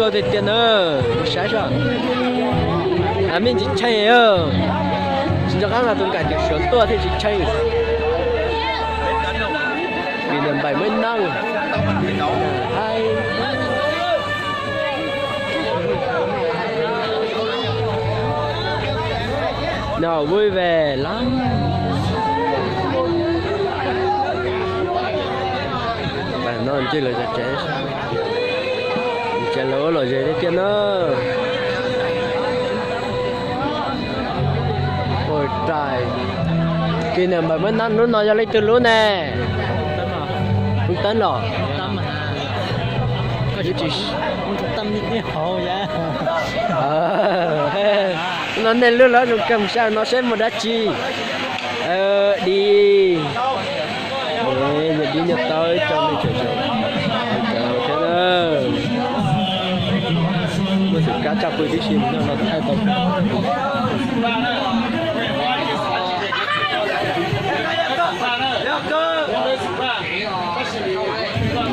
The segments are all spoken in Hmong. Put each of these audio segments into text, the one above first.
Tiag tiag na, saib saib. Me ntsis tsheej, tsis nco qab no tus nkais tias suav tuaj thiaj tsis tsheej. Kỷ niệm bảy mươi năm. Nó vui vẻ lắm. Tam no ncig lawv cov tsev, tsev lawv ua lom zem tiag tiag na. Ua rais, kỷ niệm bảy mươi năm, lub no yog leej twg lub ne? Hmoob Teeb los? No nej lub los zoo kawg, mus saib no seb muaj dab tsi. Di, yog dib nyuag taub coj nej tseem tseem thiab na. Muaj tus kab tsaj pw tib si, mus noj no thaij tau.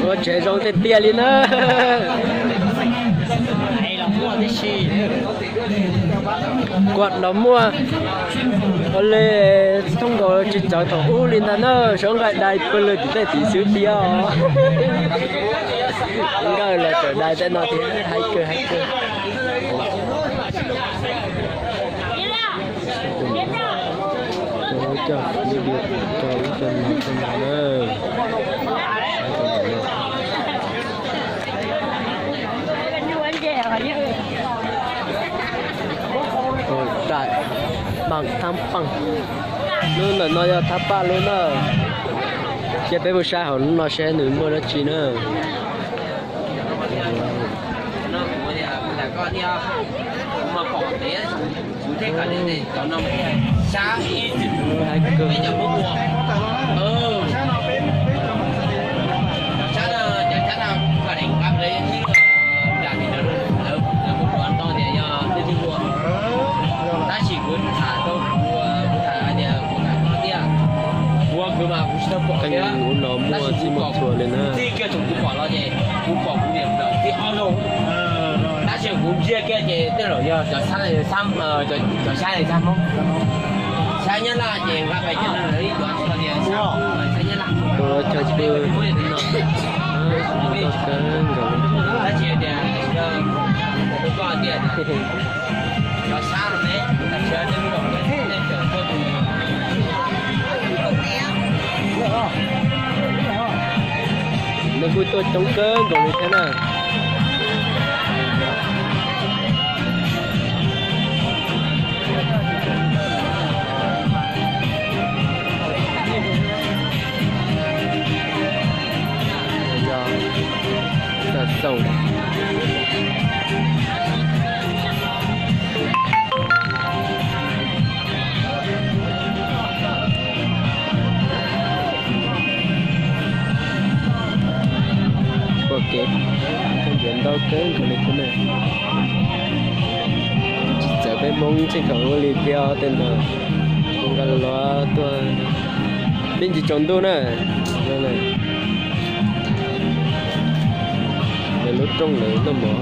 Ua tsev zoo tiag tiag li na. Kuam los muaj, ua li thooj nkaus tsis txawv thaum ub li ntag na, sawv nqaij dai pawg lug tim tej tim xwb tiag os. Nkawd los txawm dai tej no thiab, haib kawg haib kawg. Ua rais, pam thab paj, lub ntawm no yog thab paj lub na. Cia peb mus saib hauv lub no seb nws muaj dab tsi na. Tab sis kuv tham tau, kuv tham hais tias kuv tham tau tiag. Kuv mas kuv tsis tau pom thiab, tab sis kuv pom, txij kiag thaum kuv pom los ces kuv pom kuv niam nplawm tib ob zaug. Tab sis kuv ntsia kiag ces tej zaum yog cov xab, cov xab xab Hmoob, xab Nyab Laj ces nqa pais cov no lawv ib cov tsis tau tias xab Nyab Laj. Tab sis tias, nws kuj tuaj coob kawg nkaus li thiab na. Yog, xav xaus. Ua kev khaub ncaws ntau kawg nkaus li thiab na. Tsis txawv peb Hmoob tseem thaum ub li thiab tej no. Nqa luav tuaj, peb ntsis tsaus ntuj na. Lawv lub rooj lawv noj mov.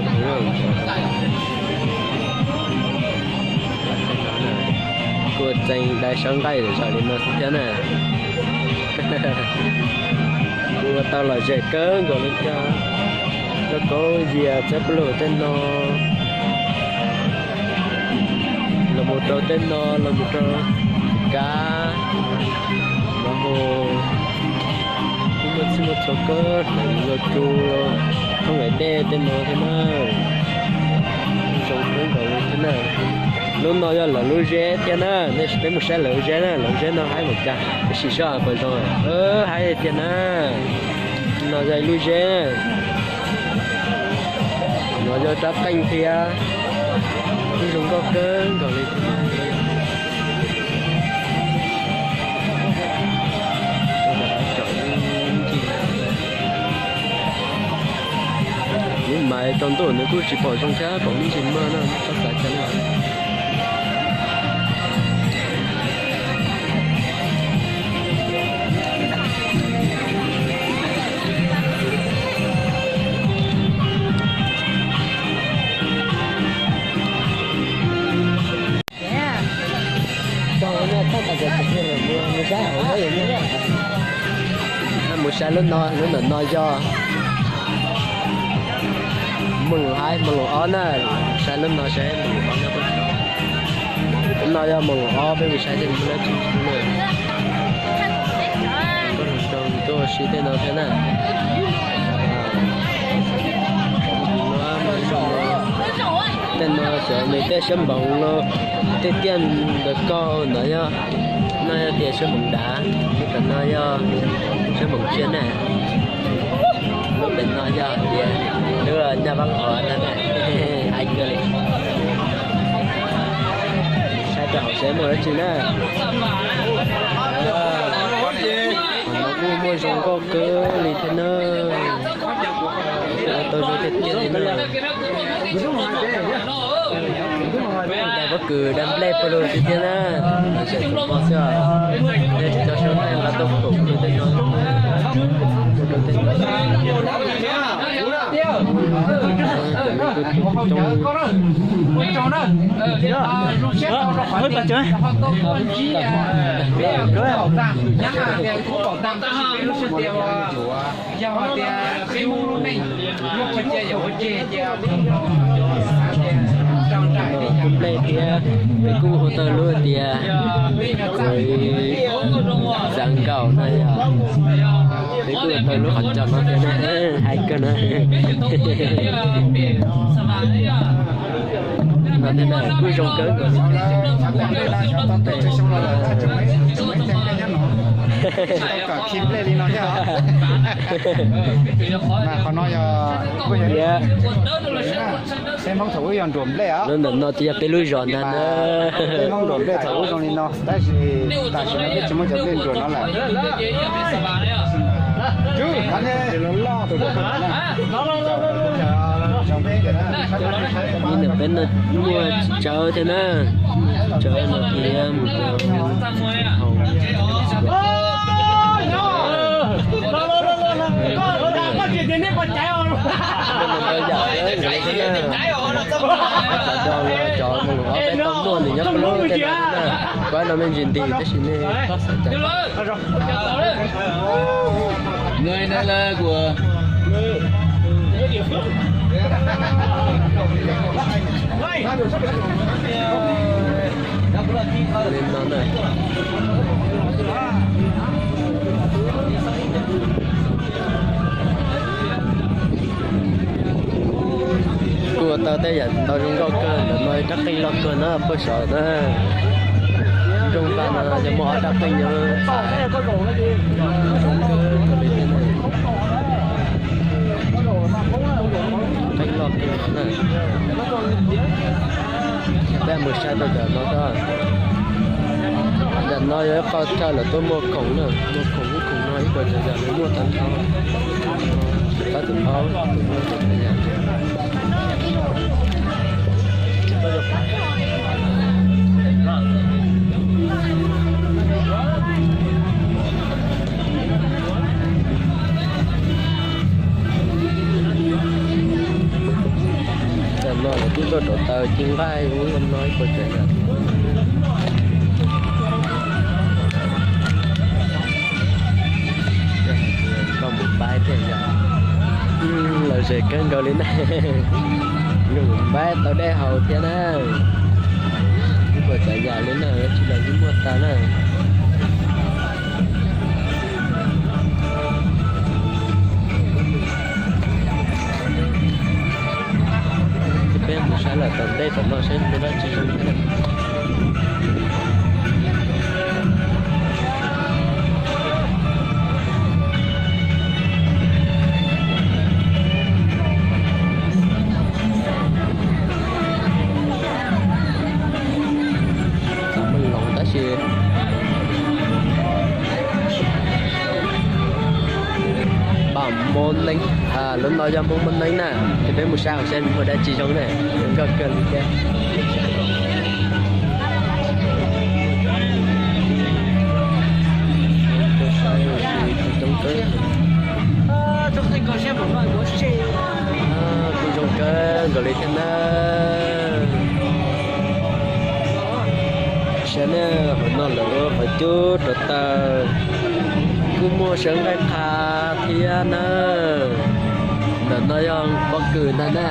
Kuj tseem dai sawv nqaij zom zaws li no xwb thiab na. Kuj ua tau lom zem kawg nkaus li thiab. Lub koob yias txawb pluag tej no, los mus rau tej no, los mus rau kav, los mus kuj muaj txhij muaj txhua kawg, los tsu thoob nqaim dej tej no thiab na. Zoo kawg nkaus li thiab na. Lub no yog lawv lub zeb thiab na, nej sim peb mus saib lawv lub zeb na, lawv lub zeb no haib npaum cas, peb sim saib puas zoo. Haib tiag na. No yog ib lub zeb na. No yog rab qeej thiab. Kuj zoo nkauj kawg nkaus li. Lub mas tsaus ntuj nws kuj tsis pom zoo thiab, pom me ntsis mog na, txhob xav cas na. No, lub ntawm no yog Moos Haib, Moos Lus Ob na. Saib lub no, saib Moos Lus Ob no. Lub no yog Moos Lus Ob, peb mus saib tej no. Tuaj ua si tej no thiab na. Tej no xyov nws tej siab npoov no, tej tiaj ntawd ko no yog, no yog tias siab npoov dav, tej no yog siab npoov tshiab na. Lub pem no yog tias lub nyaj vab qhov no na. Hais kawg li. Saib rau hauv seb muaj dab tsi na. Qhov no kuj muaj zoo nkauj kawg li thiab na. Tau zoo tiag tiag li na. Dai pob kws dai nplej pawg lug tiag tiag na. Tam sim tus pog xwb os. Tej tsis tau sawv nqa tau khoom tej no. Yog tias peb Hmoob lub neej muaj ua cia yam ua tseg cia xav tias rau nraim li yam nplej thiab, peb kuj hu tau lub tias txav nkaus no yog, peb kuj hu tau lub qhov ncauj no thiab na, hais kawg na. No thiab na, kuj zoo kawg nkaus li. Tsis tau kom khi nplej li no thiab. Mas qhov no yog, peb Hmoob thaum ub yog nruam nplej os. Lub ntawm no twb yog peb lub zos ntag na. Peb Hmoob nruam nplej thaum ub zoo li no, tab sis tam sim no peb tsis muaj cov nplej nruam no lawm. Ntawm peb no muaj tsawb thiab na, tsawb no tias mus haus. Cov no cov mus ob peb tau muaj nws nyob qhov lub tej no, kuv no me ntsis nti tab sis nej xav cas. Kuj ua tau tej yam ntau zoo nkauj kawg ntawm no, rab qeej loj kawg na, poj saum na. Nroog npaj no yog muaj ob rab qeej nyob. Qeej loj kawg no na. Peb mus saib rau cov no tod. Ntawm no yog ib qho chaw lawv tuaj muag khoom na, muag khoom ub khoom no ib puas tsav yam lawv muaj tag nrho. Tsis pab tus paub tus muag tsav yam. Tam no lawv twb tuaj rauv taws ci nqaij ub no ib puas tsav yam. Koj mus pab thiaj yog lom zem kawg nkaus li na. Yuav mus pab tau dej haus thiab na. Ib puas tsav yam li na, tsis los yeej muaj tas na. Peb mus saib lawm tom ntej tom no seb muaj dab tsi zoo thiab. Txawm muaj loos tab sis pab Hmoob Neeb, lub no yog Hmoob Hmoob Neeb na, ces peb mus saib hauv saib muaj dab tsi zoo na, zoo nkauj kawg li thiab. Kuj zoo kawg nkaus li thiab na. Saib na, hauv no lawv ua qhov cub rauv taws. Kuj muaj sawv nqaij qha thiab na. Ntawm no yog pob kws ntag na.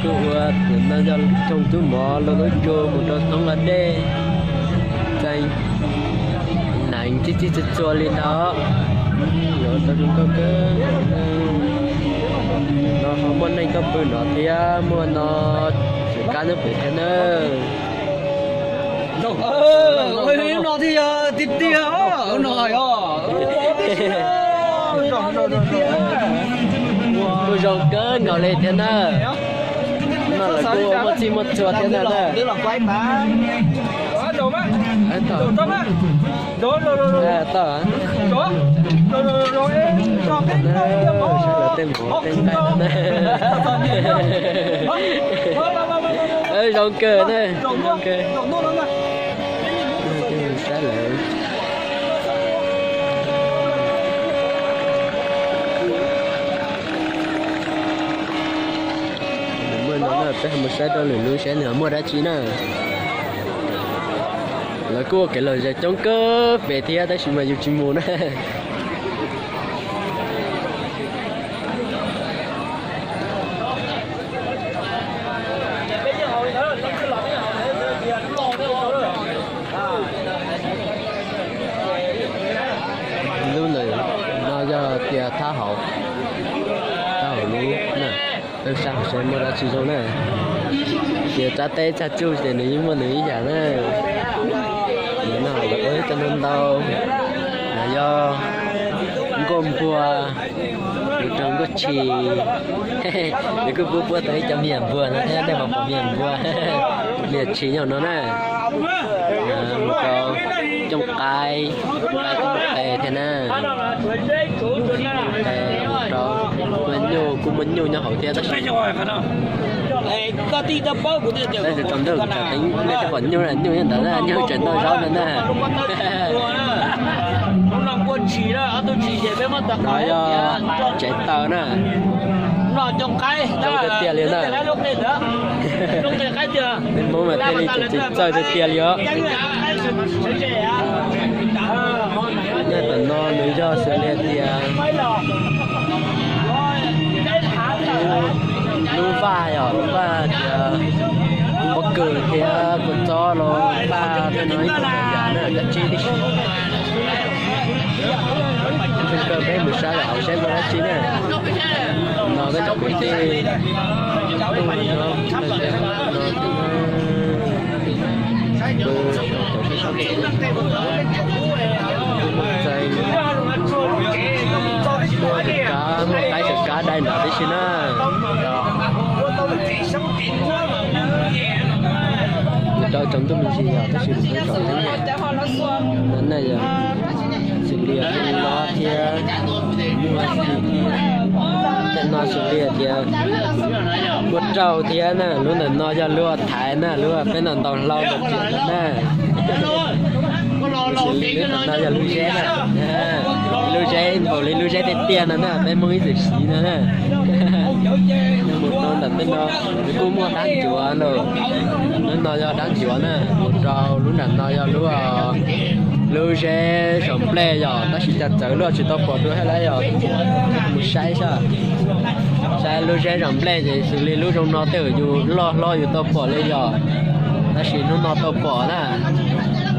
Kuj ua ntawm no yog coog tub mov los lub cua mus rau thoob los dej, txais nees txij txij txua txua li ntawd. Los rau zoo nkauj kawg. No ho muaj neeg tuaj pw no thiab, muaj no tsuas kab nyob pem thiab na. No thiaj yog tiag tiag no yog. Kuj zoo kawg nkaus li thiab na. No lawv kuj muaj txij muaj txhua thiab na. Tau, tau. Tej mov tej nqaij na. Zoo kawg na, zoo kawg. Sab lawm. Muaj no na, peb ho mus saib rau lwm lub seb nws muaj dab tsi na. Lawv kuj ua kev lom zem coob kawg pem thiab tab sis mas yus tsis mus na. Lub ntawm no yog tias thab hauv, thab hauv lub na. Peb saib hauv seb muaj dab tsi zoo na. Tias rab teb txag tsuj ces nws yeej muaj nws ib yam na. Nws no lawv ua cov ntau ntau, yog nkuaj npua, mus rau nkuaj tshis. Nws kuj puab puab tau ib cov me nyuam npua no thiab, nej puas pom me nyuam npua, me nyuam tshis nyob no na. Mus rau cooj qaib, qaib qe thiab na. Mus rau, muaj nyuj, kuj muaj nyuj nyob hauv thiab tab sis, tab sis tsaus ntuj kuv tham teev nej twb pom nyuj na, nyuj nyob ntawd na, nyuj tseem noj zaub ntawd na. No yog tsev taw na. Zoo tiag tiag li na. Peb Hmoob mas thiaj li tseem txawj tiag tiag li os. Nyob tom no nws yog xws li tias lub vaj, yog lub vaj tias pob kws thiab kua txob los paj tej no ib yam na, dab tsi tib si. Zoo kawg peb mus saib lawm hauv saib muaj dab tsi na. No peb cov kwv tij tuaj no, no, txais, muaj qaib xwm kab dai nrad tib si na. Rau tsaus ntuj me ntsis yog tab sis mus tau tsaus thiab na. No na yog xws li no thiab, tej no xws li tias kua raug thiab na. Lub ntawm no yog lub thaiv na, lub peb ntaus ntaus hlau ntaus riam na. Xws li lub ntawm no yog lub zeb na. Lub zeb npaum li lub zeb tiag tiag no na, peb Hmoob ib txwm siv no na. Mus rau ntawm tej no nws kuj muaj dab ncuav lawm. Lub no yog dab ncuav na, mus rau lub nram no yog lub, lub zeb zom nplej yog, tab sis cas txawv luaj tsis tau pom dua thiab lauj yog. Mus saib saib, saib lub zeb zom nplej ces xws li lub zoo no tej zaum yus loj hlob yus tau pom li yog, tab sis hnub no tau pom na.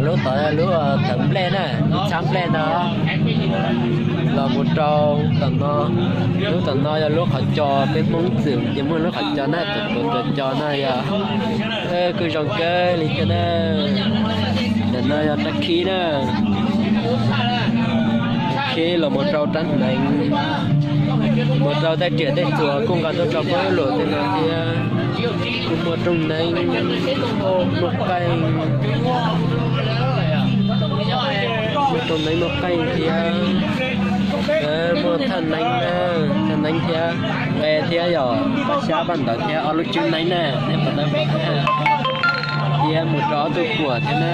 Lub tod lub thawv nplej na, lub txhab nplej ntawd los mus rau tom no. Lub tom no yog lub qhov cos, peb Hmoob txwm ces muaj lub qhov cos na, tom tuav cos no yog. Kuj zoo kawg li thiab na. Ntawm no yog rab khib na. Khib los mus rau rab hneev, mus rau tej riam tej txuas kuj nqa tuaj rau pab luam tej no thiab. Kuj muaj rooj neeb, muaj qeej, muaj rooj neeb muaj qeej thiab. Muaj thaj neeb na, thaj neeb thiab, nqe thiab yog xyab paj ntawd thiab ob lub tswb neeb na, nej pom na. Thiab mus rau ob tug puam thiab na,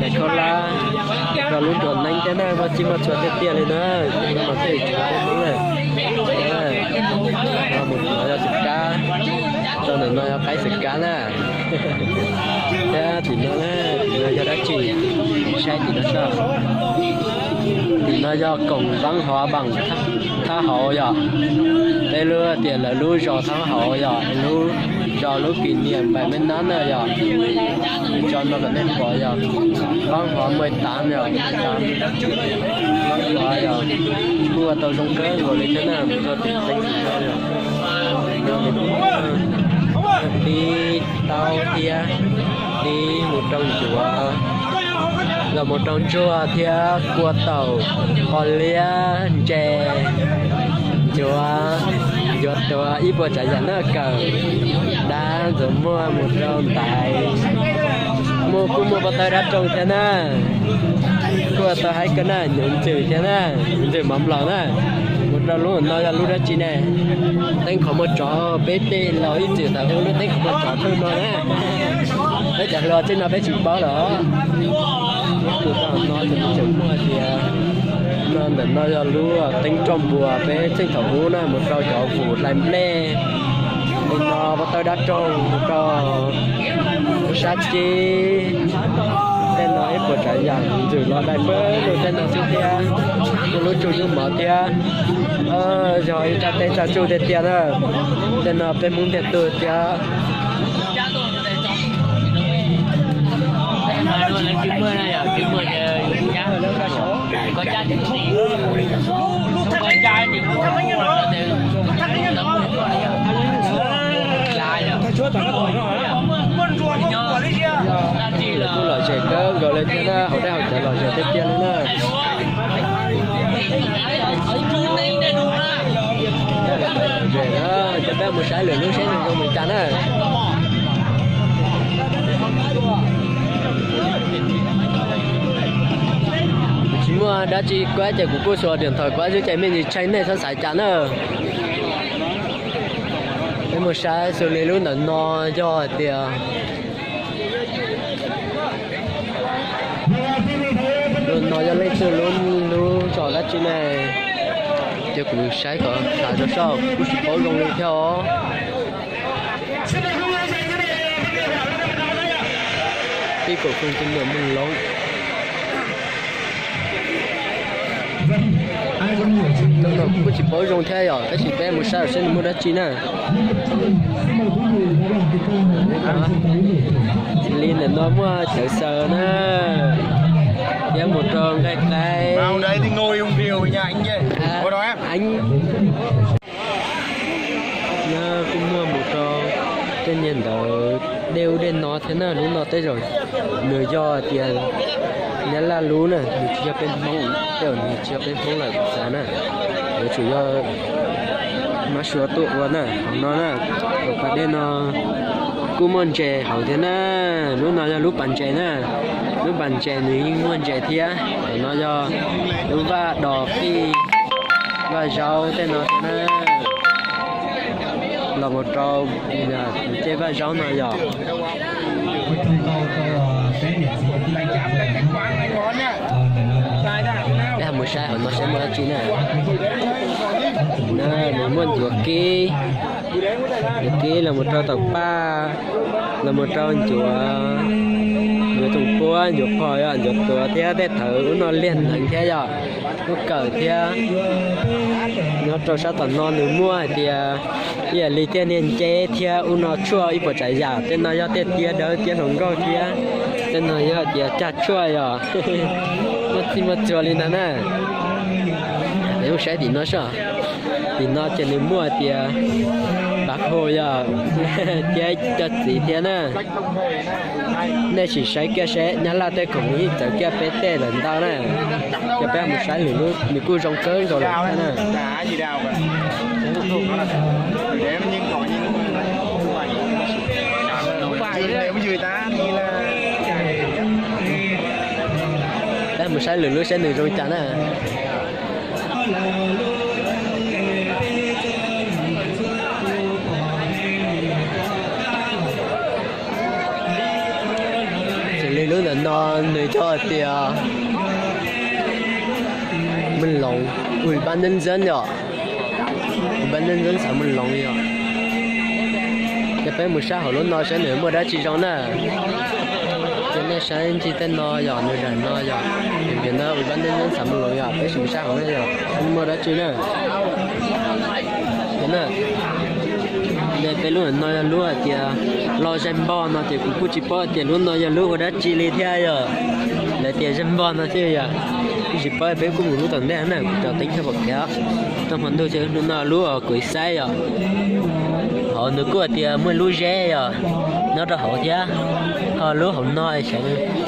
daim khaub hlab, rau lub nruas neeb thiab na, muaj txij muaj txhua tiag tiag li na. Tej no mas tej tseem peb Hmoob na. Mus tim no yog xwm kab, rau ntawm no yog qaib xwm kab na. Thiab tim no na, tim no yog dab tsi? Saib tim no soj. Tim no yog koom Vaab Hov Npaam Thab Hauv yog peb lub tias lawv lub zos Thab Hauv yog lub zos lub kis niam npaim mej nab na yog. Tso no kom nej pom yog Vaab Hov Mej Tav yog, Vaab Hov yog kuj ua tau zoo kawg nkaus li thiab na, mus rau tim teeb no yog tib taub thiab tib mus rau ncuav, los mus rau ntsuag thiab kua taum, qos liab, ntses, ncuav, ncuav tuav ib puas tsav yam na, kawm, dab ntxuav muag mus rau ntaiv, muaj kuj muaj pob tawb dab roog thiab na. Kuj tau haib kawg na, nyuv ntxwm thiab na, nyuv ntxwm mov nplaum na. Mus rau lub no yog lub dab tsi ne? Teeb qhov muag tsov, peb tej laus ib txwm tau hu lub teeb qhov muag tsov thawj no na. Peb cov hluas tej no peb tsis paub lawm. Tus no ces tseem muaj tias no, ntawm no yog lub teeb roj npua peb txheej thaum ub na, mus rau cov vus hlais nplej, li no pob tawb dab roog, mus rau lub sab cib. Tej no ib puas tsav yam ntxwm los dai pawg lug tej no xwb thiab. Kuj lub tsuj yub mov thiab. Yog ib rab teb tsa tsuj tiag tiag na. Tej no peb Hmoob ntiag tug thiab. Kuj lom zem kawg nkaus li thiab na, hauv dab hauv cawv lom zem tiag tiag li na. Cov peb mus saib lwm lub seb nws zoo li cas na. Tsis muaj dab tsi kuab ces kuv kuj xuas diam nthaws kuab xwb ces mej ntsis tshee nej txhob xav cas na. Peb mus saib xws li lub ntawm no yog hais tias lub no yog leej twg lub, lub zos dab tsi ne? Ces kuv saib kom tas rau saib kuj tsis paub zoo li thiab os. Pib kom koog tus niam Mooj Loov. Kuj tsis paub zoo thiab yom, tab sis peb mus saib seb nws muaj dab tsi na. Li ntawm no muaj cawv xaws na, thiab mus rau nqaij qaib. Kuj muaj mus rau tej niag ntawd dej ub dej no thiab na, lub no tej zaum nws yog tias Nyab Laj lub na, nws tsis yog peb Hmoob, tej zaum nws tsis yog peb Hmoob lawm kuv xav na, yuav tsum yog Mab Suav tuaj ua na. Hauv no na, hauv pas dej no kuj muaj ntses hauv thiab na. Lub no yog lub pas ntses na, lub pas ntses nws yeej muaj ntses thiab. Hauv no yog lub vaj dos fij, vaj zaub tej no thiab na. Los mus rau tej vaj zaub no yog mus saib hauv no saib muaj dab tsi na. Nws muaj ncuav kib, ncuav kib los mus rau taum paj, los mus rau ncuav, ncuav toom puab, ncuav phom, ncuav tuav thiab tej thawv ub no liag neev thiab yog lub kawm thiab. Nyob rau sab tom no nws muaj hais tias ib yam li tej niag nceb thiab ub no tshuaj ib puas tsav yam. Tej no yog tej tiab dawb tiab hluas nkauj thiab. Tej no yog tias cag tshuaj yog muaj txij muaj txhua li ntag na. Peb mus saib tim no soj. Tim no ces nws muaj hais tias pav phu yog thiab cov txiv thiab na. Nej sim saib kiag seb Nyab Laj tej khoom nws yeej txawv kiag peb tej lawm ntau na. Ces peb mus saib lwm lub nws kuj zoo kawg nkaus lawm thiab na. Peb mus saib lwm lub seb nws zoo li cas na. Xws li lub ntawm no nws coj tias Mej Loov, Ủy ban nhân dân yom, Ủy ban nhân dân xã Mej Loov yom. Ces peb mus saib hauv lub no saib nws muaj dab tsi zoo na. Ces Saib ntsis tej no yog nws zam no yog, vim no ua pab nej nyob xam mus yog peb sim sab hauv na yog muaj dab tsi na. Peb lub no yog lub hais tias los zaj npog no ces kuv kuj tsis paub tias lub no yog lub ua dab tsi li thiab yog. Lawv tias zaj npog no thiab yog, kuj tsis paub, peb kuj mus lub tom ntej na, kuv tso teeb thiab pom kev. Toj hmo ntuj thiab lub no lub kuv xaib yog, hauv nws kuj hais tias muaj lub zeb yog nyob rau hauv thiab. Ho lub hauv no xyov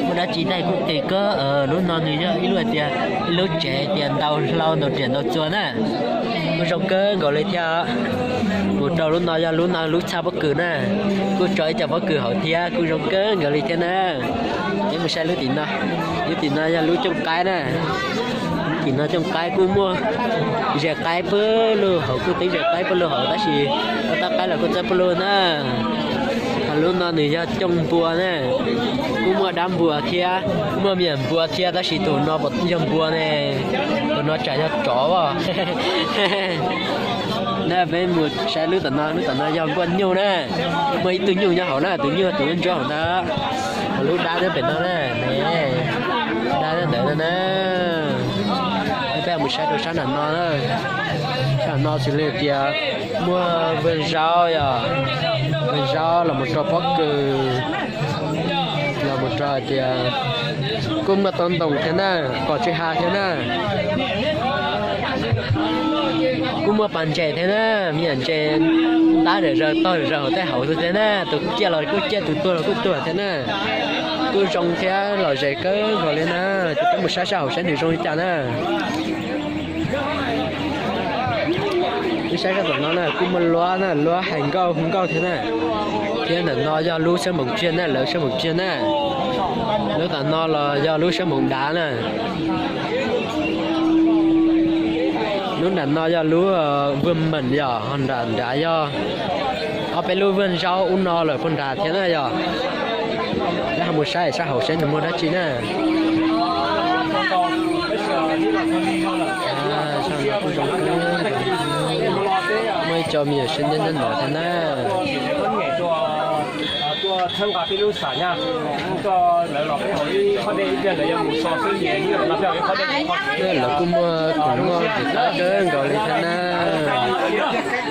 muaj dab tsi tab kuj qis kawg. Lub no nws yog ib lub hais tias ib lub tsev tias ntau hlau ntau riam ntau txuas na, kuj zoo kawg nkaus li thiab. Mus rau lub no yog lub no lub tshaj pob kws na, kuj tso ib co pob kws hauv thiab kuj zoo kawg nkaus li thiab na. Peb mus saib lub tim no, lub tim no yog lub cooj qaib na. Tim no cooj qaib kuj muaj zes qaib pawg lug hauv, kuj teeb zes qaib pawg lug hauv tab sis tab qaib los kuj txawb pawg lug na. Ho lub no nws yog cooj npua na, kuj muaj dab npua thiab, muaj me nyuam npua thiab tab sis tus no yog npua ne, tus no tsam yog tsov os. Na peb mus saib lub tom no, lub tom no yog nkuaj nyuj na, muaj ib tug nyuj nyob hauv na, tus nyuj tus ntsuab hauv ntawd. Ho lub dab nyob pem no na, dab nyob ntawd na. Peb mus saib rau sab nram no, sab nram no xws li tias muaj vwg zaub yog, vwg zaub los mus rau pob kws, los mus rau hais tias kuj muaj tau ntoos thiab na, qos tsw ha thiab na. Kuj muaj pas ntses thiab na, me nyuam ntses ntab zam zaws tog zam zaws hauv tej hauv xwb thiab na, tus ciaj los kuj ciaj tus tuag los kuj tuag thiab na. Kuj zoo thiab lom zem kawg nkaus li na, ces peb mus saib sab hauv saib nws zoo li cas na. Wb saib sab tom no na kuj muaj luab na, luab hais nkauj hu nkauj thiab na. Thiab ntawm no yog lub sab npoos tsiag na, lawv sab npoos tsiag na. Lub tom no los yog lub sab npoos dav na. Lub nram no yog lub vwg meem yog, ho nram nrad yog ob peb lub vwg zaub ub no lawm puag nrad thiab na yog. Peb ho mus saib sab hauv saib nws muaj dab tsi na. Muaj ib co me nyuam siab nyob nyob no thiab na. Lawv kuj muaj khoom noj ces tab kawg nkaus li thiab na.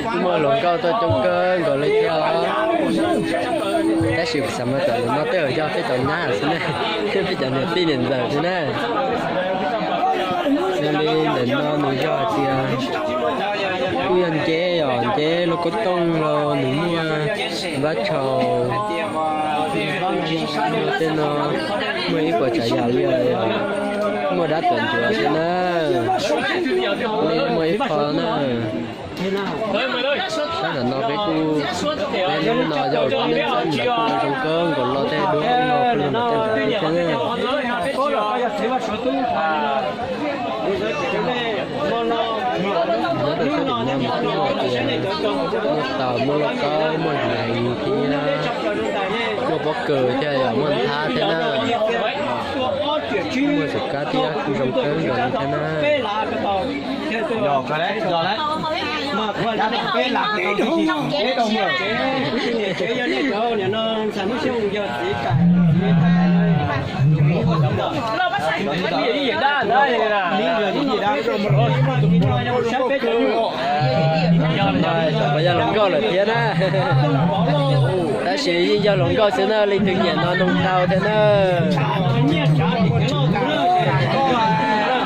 Kuj muaj hluas nkauj tuaj coob kawg nkaus li thiab. Tab sis xav mas tam sim no tej zaum yog peb cov nyab xwb na, peb cov niam tij niam ntxawm xwb na. Yog li ntawm no nws yog hais tias kuj yog nceb os, nceb lauj kaub tooj los nws muaj vab tshaus. Tej no muaj ib puas tsav yam li os, muaj dab tuam ncuav thiab na. Li muaj ib qho na. Sab nram no peb kuj, peb lub no yog ua neej txawb nrad kuj zoo kawg nkaus los tej duab no kuj zoo nram tej nrad thiab na. Nyob rau sab tim no mas kuj muaj tias muaj taus, muaj lauj kaub, muaj leev thiab, muaj pob kws thiab yog muaj nthab thiab na. Muaj txhua kab thiab kuj zoo kawg nkaus li thiab na. Yog hluas nkauj lawm thiab na. Tab sis yeej yog hluas nkauj xwb na, leej twg nyiam no nug tau thiab na.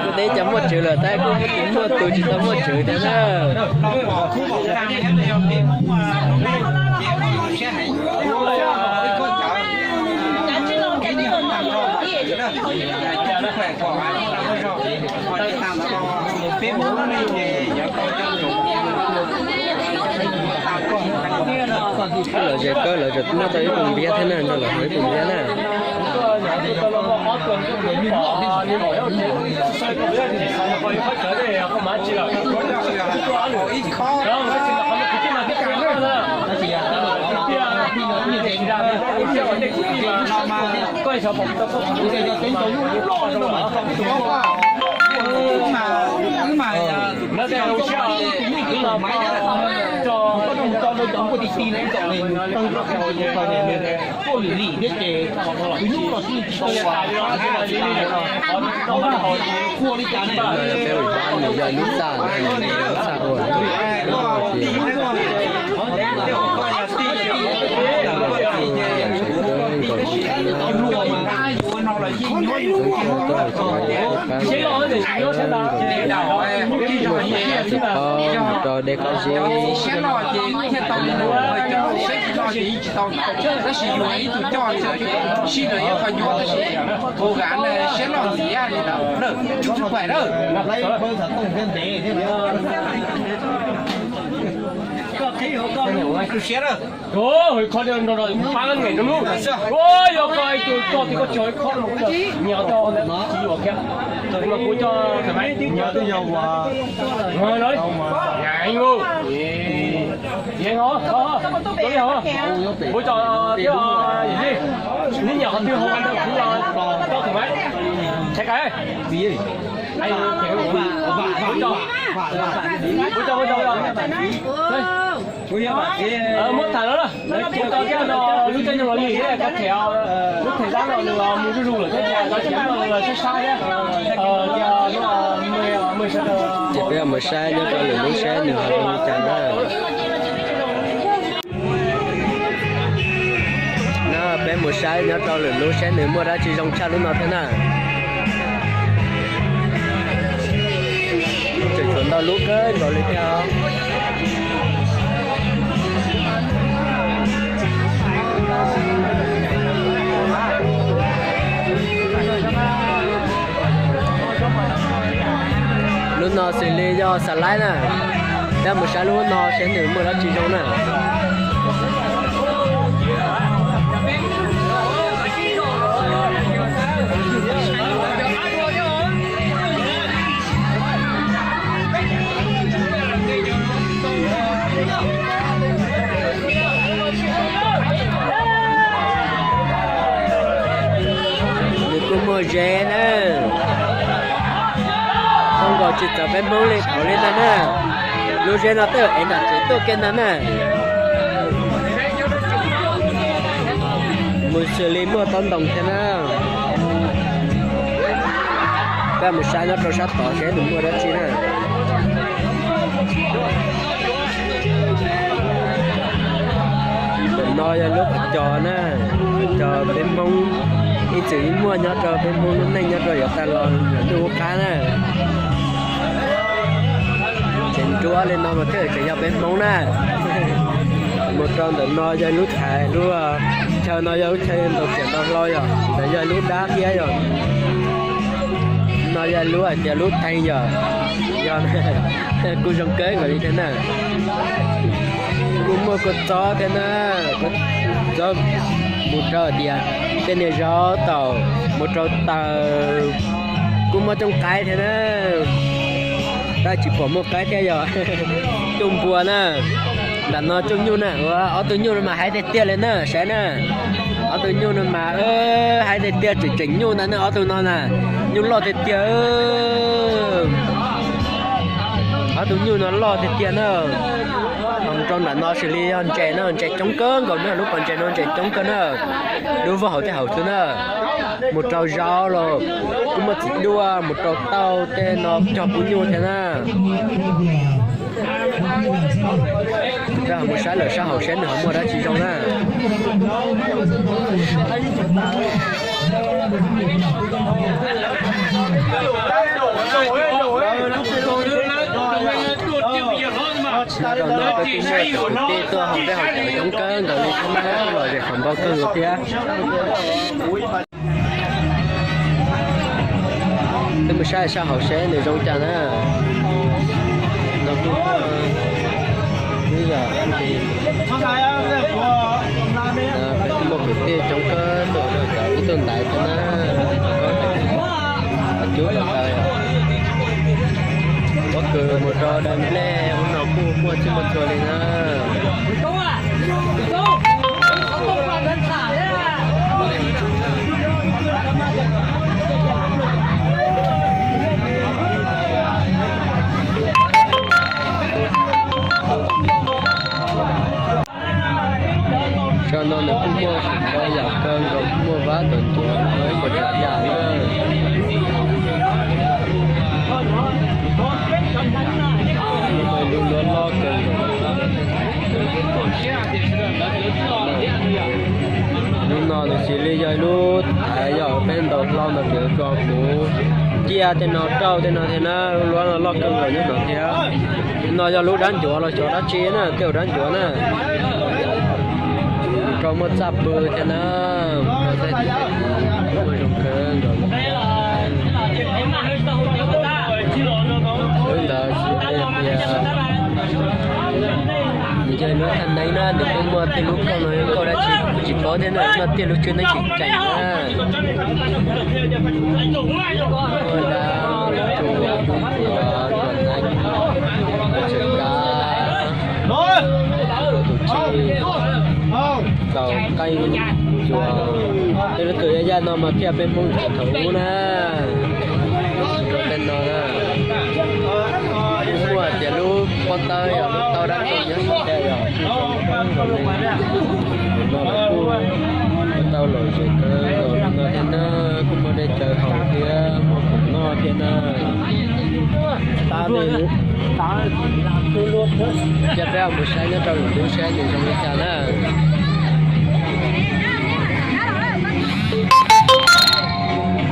Kuv teb cov muaj tswv lawm tab kuj muaj tus tsis tau muaj tswv thiab na. Lawv zes kawg, lawv zes noj tau ib pus npiab thiab na, nrog lawv haus ib pus npiab na. Peb ua ib pab nws yog lub txaj, lub txaj ua. Rau dej qab zib. Tab sis yus ib tug coj li sib lawm yuav qhov nyuaj tab sis tus gam siab loj ntxiv li ntawd na, tsis paim na. Siab na. Ua, yog koj ib tug coj tias koj tsis yog ib khob no, nyias coj, tsis yuam kiag. Mas kuv coj Xeem Maim. Kuv coj thiab Yim Li, neb nyiam qhov twg hauv qhov ntawd kuv coj Xeem Maim. Qhia kais. Kuv coj, kuv coj, kuv coj. Muab tham no na, kuv coj thiab no, lub caij nyoog los lig thiab, koj them, lub them dab no nws mus zuj zus lawm thiab, ces cov tsev neeg sab sab thiab, ces sawv daws. Ces peb mus saib nyob rau lwm lub seb nws ho zoo li cas na. Na, peb mus saib nyob rau lwm lub seb nws muaj dab tsi zoo tshaj lub no thiab na. Tseem tshuav ntau lub kawg nkaus li thiab os. Lub no xws li yog xav laib na, peb mus saib lub no seb nws muaj dab tsi zoo na. Nws kuj muaj zeb na, zoo nkaus tsis txawv peb Hmoob li thaum li ntag na. Lub zeb no twb ev nram tsev tuaj kiag ntag na. Mus xws li muaj taub ntoos thiab na. Peb mus saib nyob rau sab tod seb nws muaj dab tsi na. Ntawm no yog lub qhov cos na, qhov cos peb Hmoob ib txwm muaj nyob rau peb Hmoob lub neej nyob rau yav tag los ntuj ub qab na. Tseem nruab li no mas thiaj tseem yog peb Hmoob na. Mus rau ntawm no yog lub thaiv, lub chaw no yog lub chaw ntau riam ntau hlau yog, ntawm yog lub dab thiab yog. No yog lub hais tias lub thee yog, yog kuj zoo kawg nkaus li thiab na. Kuj muaj kua txob thiab na, kua txob mus rau tias tej niag zaub taum mus rau taws, kuj muaj cooj qaib thiab na. Tab tsis pom muaj qaib thiab yog cooj npua na. Nram no cooj nyuj na, ua ob tug nyuj no mas haib tiag tiag li na, saib na. Ob tug nyuj no mas haib tiag tiag, tseem tseem nyuj ntag na ob tug no na. Nyuj loj tiag tiag. Ob tug nyuj no loj tiag tiag na. Mus rau nram no xws li yog ntses na, ntses coob kawg nkaus na, lub pas ntses no ntses coob kawg na. Dub vog hauv tej hauv xwb na. Mus rau zaub los kuj muaj txiv duaj, mus rau tauj tej no cog pub nyuj thiab na. Rau mus saib lawm sab hauv seb nws ho muaj dab tsi zoo na. Rau no peb kuj muaj kwv tij tuaj hauv peb hauv cov coob kawg nkaus li thiab na, los zem qhov npau kawg nkaus thiab. Peb mus saib sab hauv seb nws zoo cas na. No kuj muaj, ib yam, peb kuj muaj kwv tij coob kawg tuaj rau cov ib tug ntaiv thiab na. Cub tau taws, pob kws mus rau daim nplej ub no kuj muaj txhij muaj txhua li na. Lub no nws xws li yog ib lub thaiv yog peb ntaus hlau ntawd, tso kuv ciaj tej no rau tej no thiab na, lub no loj kawg nkaus nyob no thiab. No yog lub dab ncuav los xyov dab tsi na, tej zaum dab ncuav na. Rau muaj txaj pw thiab na, muaj zoo kawg nkaus. Lub ntawd xws li tias nws yog lub thaj neeb na, nws kuj muaj tej lub kauj no, kauj dab tsi kuv tsis paub thiab na, muaj tej lub tswv neeb tseem tseem na. Muaj dab, muaj tsuas, muaj tsuas neeb, muaj tsuas kab, muaj tus tswv, tau qeej, tsuas, tej lub txum yaj yaj no mas thiaj peb Hmoob thaum ub na. Rau tej no na, muaj tias lub pob tawb yog lub tau dab tsi nyob saum tej yog no los kuj tau lom zem kawg nkaus li no thiab na, kuj muaj dej cawv haus thiab muaj khoom noj thiab na. Ces peb mus saib nyob rau lwm lub saib nws zoo li cas na.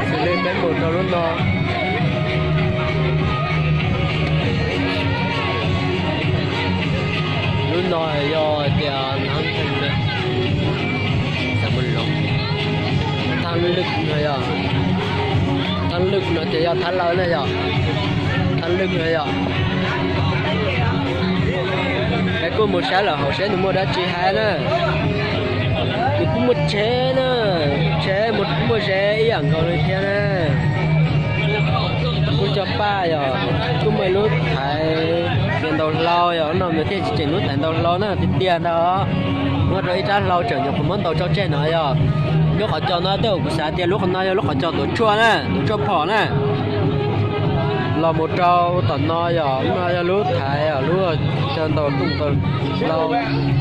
Xws li peb mus rau lub no, lub no yog tias thab lwj no yog, thab lwj no ces yog thab lawv na yog, thab lwj no yog. Es kuj mus saib lawm hauv seb nws muaj dab tsi hais na. Nws kuj muaj tsheb na, tsheb muaj zeb ib yam nkaus li thiab na. Kuj cog paj yog, kuj muaj ib lub thaiv ntaus hlau yog no, nws thiaj tsis tseem lub thaiv ntaus hlau na tiag tiag ntag. Muaj rau ib rab hlau tseem nyuam qhuav muab ntaus tso tseg no yog. Lub qhov cos no tej zaum kuv xav tias lub qhov no yog lub qhov cos tuav tshuaj na, tuav tshuaj phom na. Los mus rau tom no yog, no yog lub thaiv, lub cog ntaus hlau.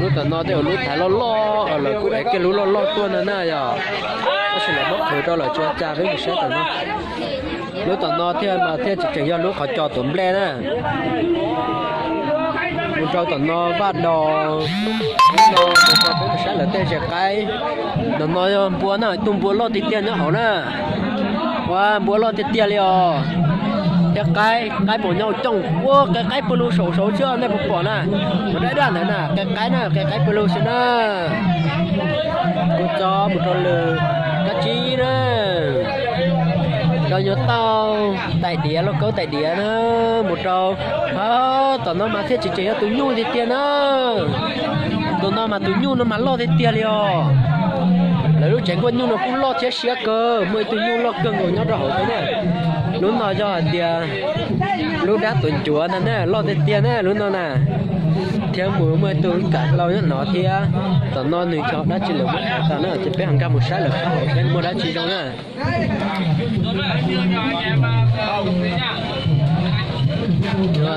Lub tom no tej zaum lub thaiv loj loj, lawv kuj ev kiag lub loj loj tuaj no na yog. Tab sis lawv muab qhwv rau lawm tsis ua cas, peb mus saib tom no. Lub tom no thiaj mas thiaj tseem yog lub qhov cos tuav nplej na. Mus rau tom no vaj dos, mus rau peb mus saib lawv tej zes qaib. Tom no yog npua na, tus npua loj tiag tiag nyob hauv na. Ua npua loj tiag tiag li os. Thiab qaib, qaib pom nyob hauv cooj, ua qe qaib pw lug saum saud xwb nej puas pom na. Ua dab dab ntawd na, qe qaib na, qe qaib pw lug xwb na. Kuv tso mus rau lwm kab tsib na. Rau nyuag tauj tais diav, lauj kaub tais diav na, mus rau, tom no mas thiaj tsis tseem yog tus nyuj tiag tiag na. Tus no mas tus nyuj no mas loj tiag tiag li os. Lawv lub tsev nkuaj nyuj no kuj loj thiab siab kawg, muaj ib tug nyuj loj kawg nkaus nyob rau hauv thiab na. Lub no yog hais tias lub dab tuav ncuav ntag na, loj tiag tiag na lub no na. Thiab mus muaj ib tug kam hlau nyob no thiab. Tom no nws yog dab tsi lawm muab tas na, ces peb ho nkag mus saib lawm qab hauv thiab muaj dab tsi zoo na.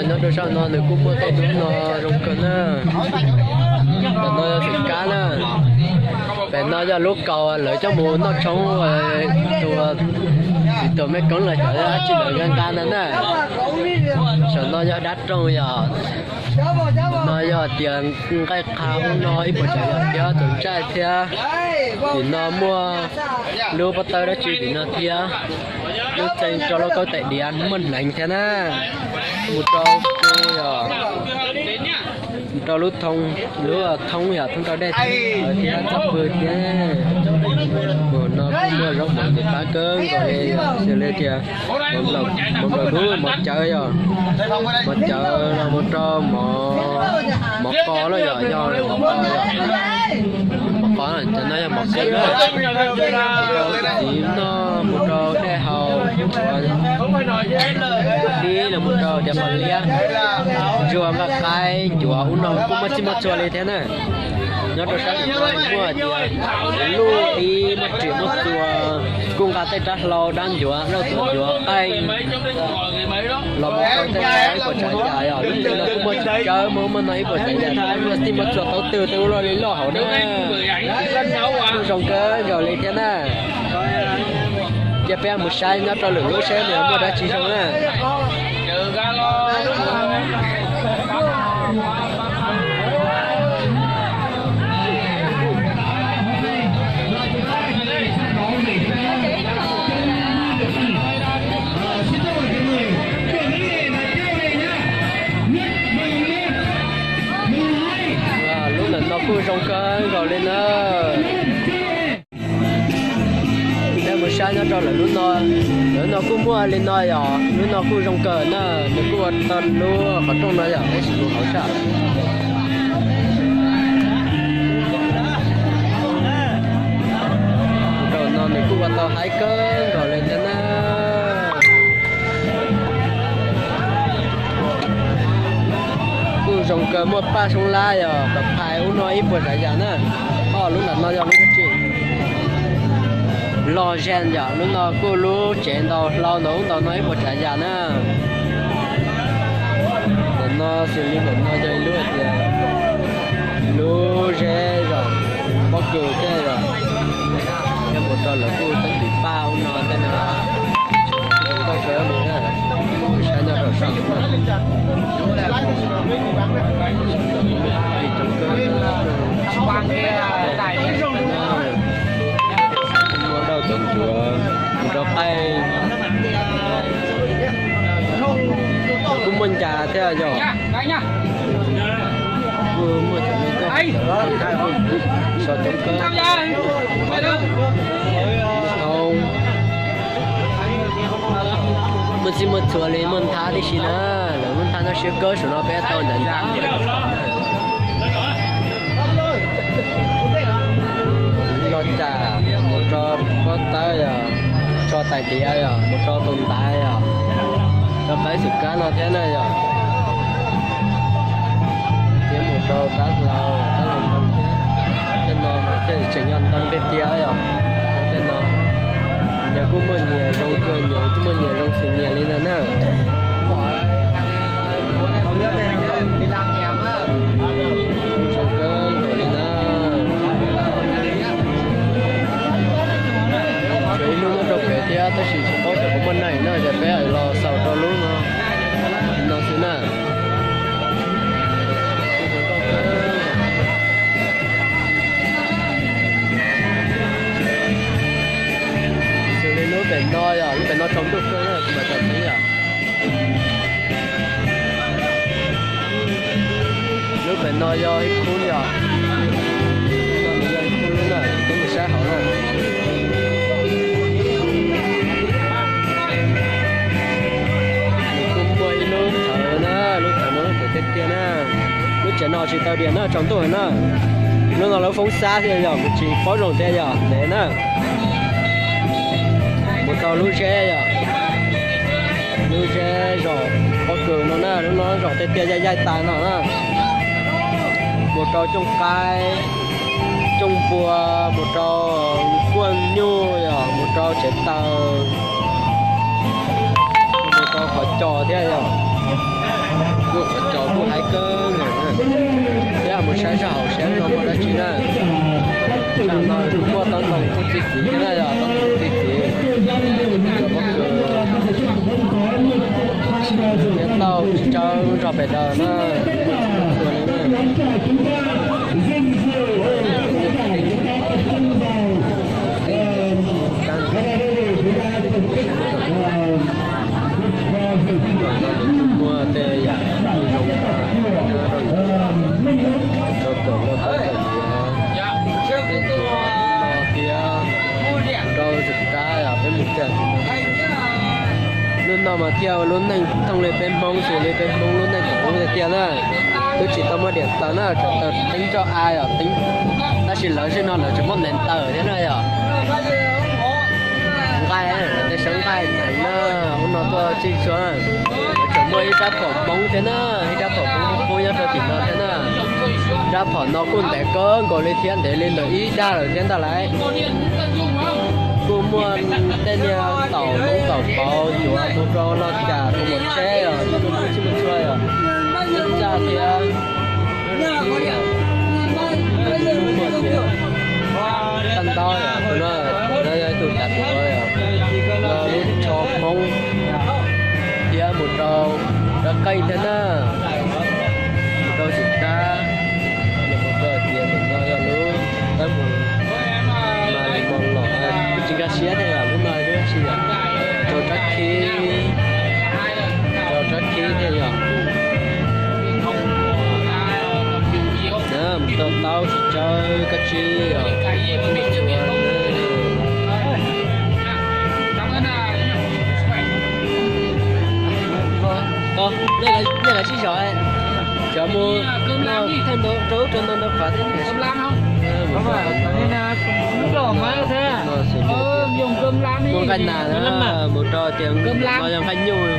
Nyob rau sab no nws kuj muaj tej lub no zoo kawg na. Pem no yog xeem kab na. Pem no yog lub kaus lawv coj mus noj tshoob, tus, tus mej koob los xyov dab tsi lawv nqa nqa ntag na. Saum no yog dab roog yog. No yog tias nqaij qha ub no ib puas tsav yam thiab tus ntsaij thiab. Tim no muaj lub pob tawb dab tsi tim no thiab. Lub txee rau lauj kaub tais diav muaj hneev thiab na. Mus rau, yog, mus rau lub thoob, lub thoob yog thoob rau dej thiab txaj pw thiab. Mus no kuj muaj zaub mov ntxim qab kawg nkaus li, xws li tias mov nplaum dub, mov cawv yog, mov cawv los mus rau mov, mov qos los yog, yog mov qos, mov qos cov no yog mov qos na. Tiv no mus rau dej haus, dib los mus rau cov qos liab, ntsuag nqaij qaib ncuav ub no kuj muaj txij muaj txhua li thiab na. Nyob rau sab tim no muaj tias luj ib muaj riam muaj txuas, kuj nqa tej rab hlau dab ncuav, dab tuav ncuav qaij los mus rau tej ib puas tsav yam yog lub no kuj muaj tsis tsawb, muaj muaj no ib puas tsav yam, muaj txij muaj txhua tau twg tej ub loj li loj hauv na. Kuj zoo kawg nkaus li thiab na. Cia peb mus saib nyob rau lwm lub seb nws muaj dab tsi zoo na. Kuj zoo kawg nkaus li na. Peb mus saib nyob rau lawv lub no, lawv no kuj muaj li no yom, lub no kuj zoo kawg na, nws kuj ua tau lub qhov rooj no yom, peb sim mus hauv sab. Rau no nws kuj ua tau haib kawg nkaus li thiab na. Kuj zoo kawg, muaj paj soob lab yom, pam phais ub no ib puas tsav yam na. Ho lub ntawm no yog lub tsi, log zes yom, lub no kuj lub tsev ntaus hlau ntaus ub ntaus no ib puas tsav yam na. Ntawm no xws li ntawm no yog ib lub hais tias lub zeb zos pob kws thiab yom. Nyob mus rau lawv kuj teeb tim paj ub no tej no. Koj sawv mus na, saib nyob rau sab no. Muaj dab tov ncuav, mus rau qaij. Kuj muaj ncas thiab yom. Kuj muaj cov me koj, so coob kawg. Muaj txij muaj txhua li, muaj nthab tib si na. Lawv muaj nthab no siab kawg, saum no peb tau ntawd ntag. Los cas mus rau pob tawb yom, tso tais diav yom, mus rau tus ntaiv yom, rau qaib xwm kab no thiab na yom. Thiab mus rau tab hlau, tab hlau no thiab, tej no mas thiaj tseem yog ntoo tiag tiag yom. Tej no nyias kuj muaj nyias zoo kawg, nyias kuj muaj nyias zoo xws nyias li ntag na. Zoo kawg nkaus li na. Tshuav ib lub nyob rau pem thiab tab sis tsis paub xyov puas muaj neeg na, ces peb los xaus rau lub no, no xwb na. Xws li lub pem no yog lub pem no tsaus ntuj kawg na, kuv mam tawm tsev yom. Lub pem no yog ib khub yom, yog ib khub lub na, peb mus saib hauv na. Nws kuj muaj ib lub thawv na, lub thawv no lub thawv tiag tiag na. Lub tsev no tsis tau diam na, tsaus ntuj na. Lub no lub foob xab thiaj yog, kuv tsis paub zoo thiab yog ntev na. Mus tau lub zeb yom, lub zeb zos pob kws no na, lub no zos tiag tiag yaij yaij tas no na. Mus rau cooj qaib, cooj npua, mus rau kuaj nyuj yom, mus rau tsev taws, mus rau qhov cos thiab yom. Kuj qhov cos kuj haib kawg nkaus na. Peb mus saib sab hauv seb no muaj dab tsi na. Sab no kuj muaj tob ntoo kuj txi txiv thiab na yom, tob ntoo txi txiv. Cov pob kws thiab tauj tsis tsawg zog pem daws na. Muaj tej yam zoo rau kawm lauj kaub kawm ntiav, thiab rau xwm kab yom, peb mus tiag. Lub no mas thiaj ua lub neej thooj li peb Hmoob, xws li peb Hmoob lub neej thaum ub tiag tiag na. Twb tsis tau muaj diam taws na, tsuas tau teeb roj av yom, teeb, tab sis lawv zej no lawv tseem muaj ntev taws thiab na yom. Nqaij, lawv tej sab nqaij ntev na, ub no tuaj txij txhua, lawv tseem muaj ib rab phom Hmoob thiab na, ib rab phom Hmoob qub nyob rau tim no thiab na. Rab phom no kuj ntev kawg nkaus li thiab, ntev li ntawm ib dag lawm thiab ntag lauj. Kuj muaj tej niag taum noob taum pauv yuav mus rau loj cas rau mus tsheb os, tsis muaj tshua os, txaj thiab. Tag ntaub yom, tus no, tus no yog tus tav tuav yom, no lub tsho Hmoob thiab mus rau rab qeej thiab na, mus rau xwm kab, mus rau tias tus no yog lub tab mus mas los tsis nkag siab thiab yom, lub no lub tsis yom, rau rab khib, rau rab khib thiab yom. Mus rau taub Koj tsis, nej kav tsij zov, cov mus thaj ntau rau ub rau no ntau qhov thiab. Mus nqaij nas na, mus rau tias no yog nqaij nyuj.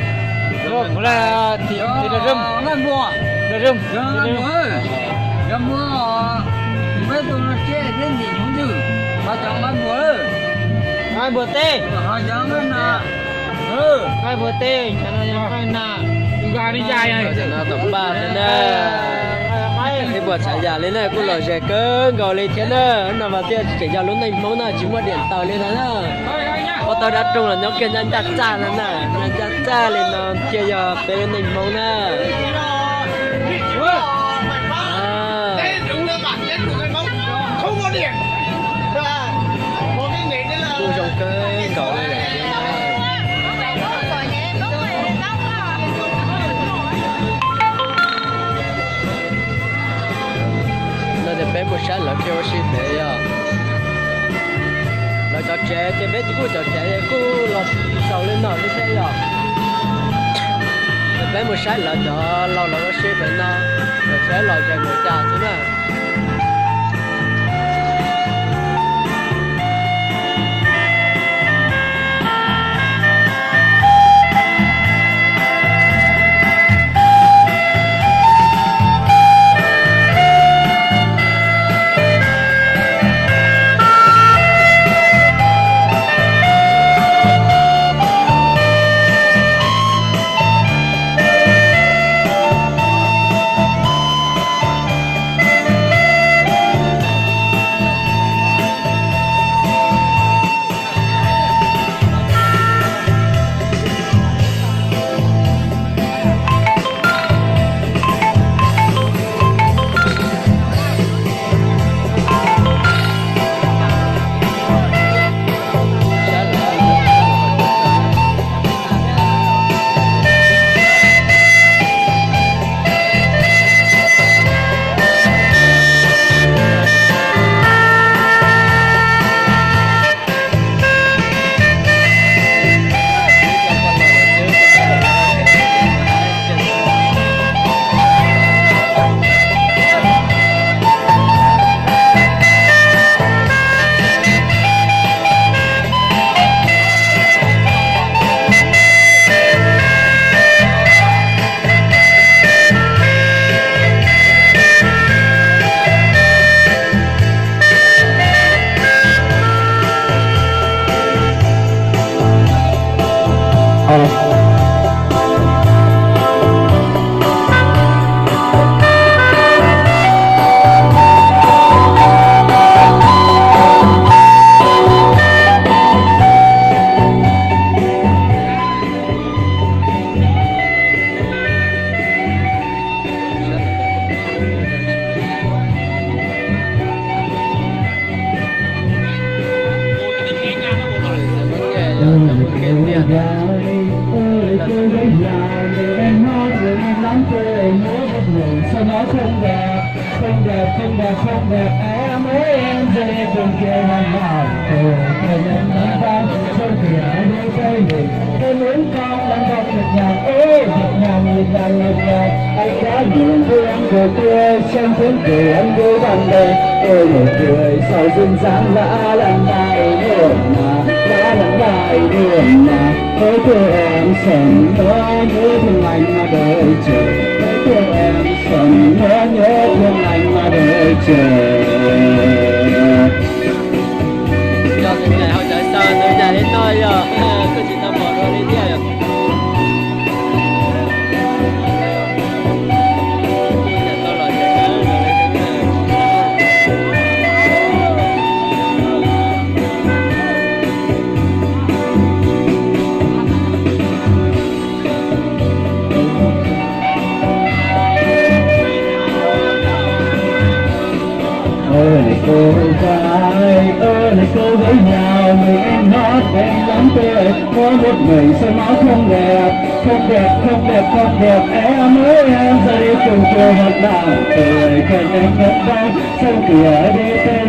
Nqaij npuas teb, nqaij npuas teb, tom npaj thiab na. Ib puas tsav yam li na kuj lom zem kawg nkaus li thiab na. No mas thiaj tseem yog lub neej Hmoob na, tsis muaj diam taws li ntawd na. Ua tau dab roog los nyob kiag ncaj ncaj txaj no na, ncaj ncaj txaj li no thiaj yog peb lub neej Hmoob na. Kuj zoo kawg nkaus li lawm. No ces peb mus saib lawv kev ua si pem yog lawv cov tsev, ces peb kuj cov tsev kuj los xaus li no xwb thiab yog. Ces peb mus saib lawv cov laus lawv ua si pem no, lawv saib los zes mus cas xwb na. Không đẹp, không đẹp, không đẹp, em ơi em, giờ đây buồn kìa, nặng nặng, tôi, tôi nhắm nhắm tay, không kìa, anh đi chơi mình, tôi muốn con đang trong nhịp nhàng, ôi, nhịp nhàng, nhịp nhàng, nhịp nhàng, anh đã nhìn thấy em rồi tươi, xem tiếng cười anh với bạn bè, tôi nụ cười sau duyên dáng đã lăn dài, muộn mà, đã lăn dài, muộn mà. Ôi, thương em sớm đó, nhớ thương anh mà đợi chờ. Ôi, thương em sớm đó, nhớ thương anh mà đợi chờ. Yog tus nyam hauv cov xaus tus nyam li no yog koj tsis tau pom dua li thiab yog. Ơ này cô gái, ơ này cô gái, nào mình em hót em lắm tuổi, có một người soi máu không đẹp, không đẹp, không đẹp, không đẹp, em ơi em, giờ đi cùng trời hợp đạo, tuổi cần em nhận vai, sao kìa đi tên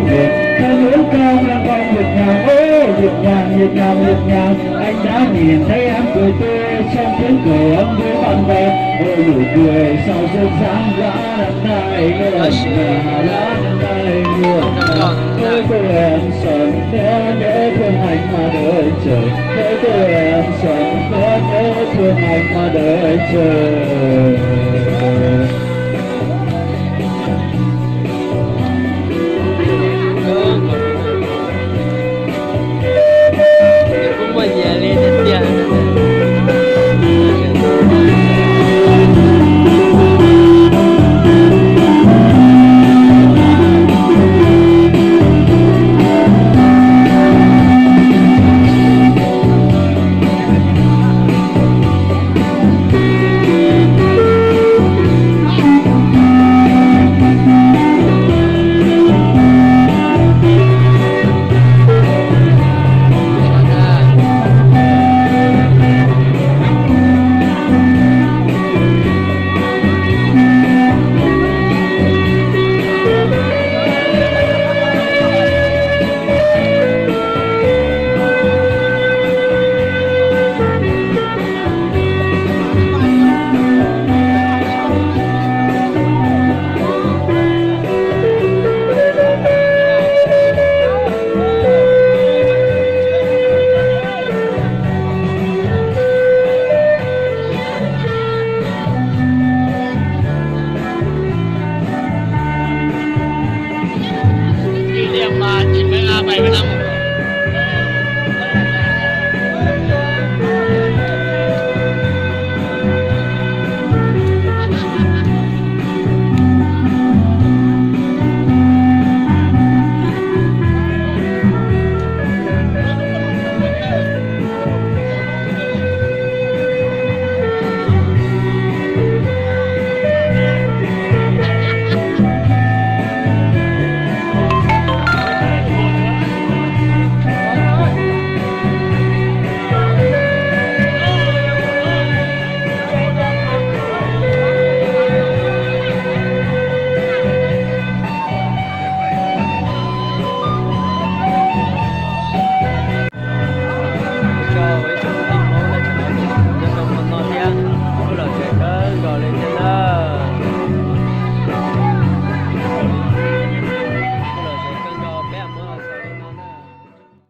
Việt Nam, Việt Nam, anh đã nhìn thấy em cười tươi trong tiếng cười ấm với bạn bè. Nụ cười sau sương sáng lá năm nay luôn là lá năm nay luôn là. Nỗi cô em sớm nhớ nhớ thương anh mà đợi chờ. Nỗi cô em sớm nhớ nhớ thương anh mà đợi chờ.